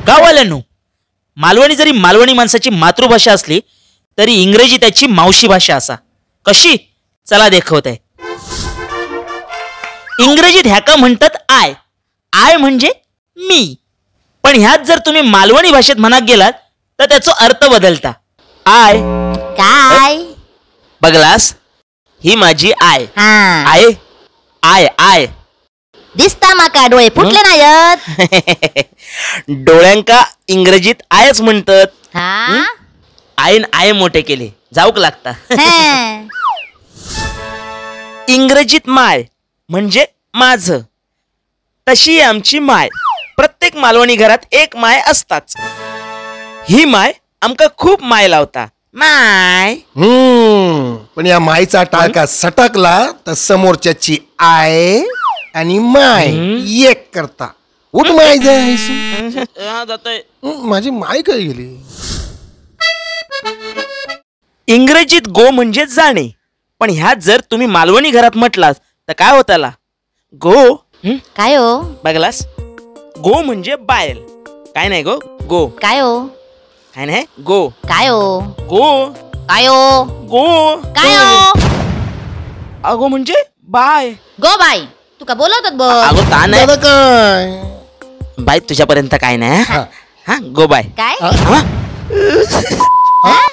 गाववाल्यांनो, मालवणी जरी मालवणी माणसाची मातृभाषा असली तरी इंग्रजी त्याची मावशी भाषा असा. कशी? चला देखवत आहे. इंग्रजीत ह्याका म्हणतात I. I म्हणजे मी. पण ह्यात जर तुम्ही मालवणी भाषेत म्हणत गेलात तर त्याचा अर्थ बदलता. I काय बघलास, ही माझी I. हा. I I I दिसता माका, डोळे फुटले नाहीत. डोळ्यांका इंग्रजीत आयच म्हणतात. हा? आईन I मोठे केले जाऊक लागता. हे. इंग्रजीत माय म्हणजे माझं, तशी आमची माय. प्रत्येक मालवणी घरात एक माय असताच. ही माय आमका खूप माय लावता. माय. पण या मायचा टाळका सटकला तर समोरच्याची I आणि माय एक करता. उठ माय जाय. जातोय. माझी माय काय गेली. इंग्रजीत गो म्हणजे जाणे, पण ह्यात जर तुम्ही मालवणी घरात म्हटलात तर काय होताला? गो. काय हो? बघलास, गो म्हणजे बायल. काय नाही गो गो. काय हो? काय नाही गो. काय हो? गो. काय हो? गो. काय हो? अगो म्हणजे बाय. गो बाय. तुका बोलवतात बघ. अगो ता नाही. दादा काय बाय तुझ्यापर्यंत काय नाही. हा? हा गो बाय. काय? हा? हा?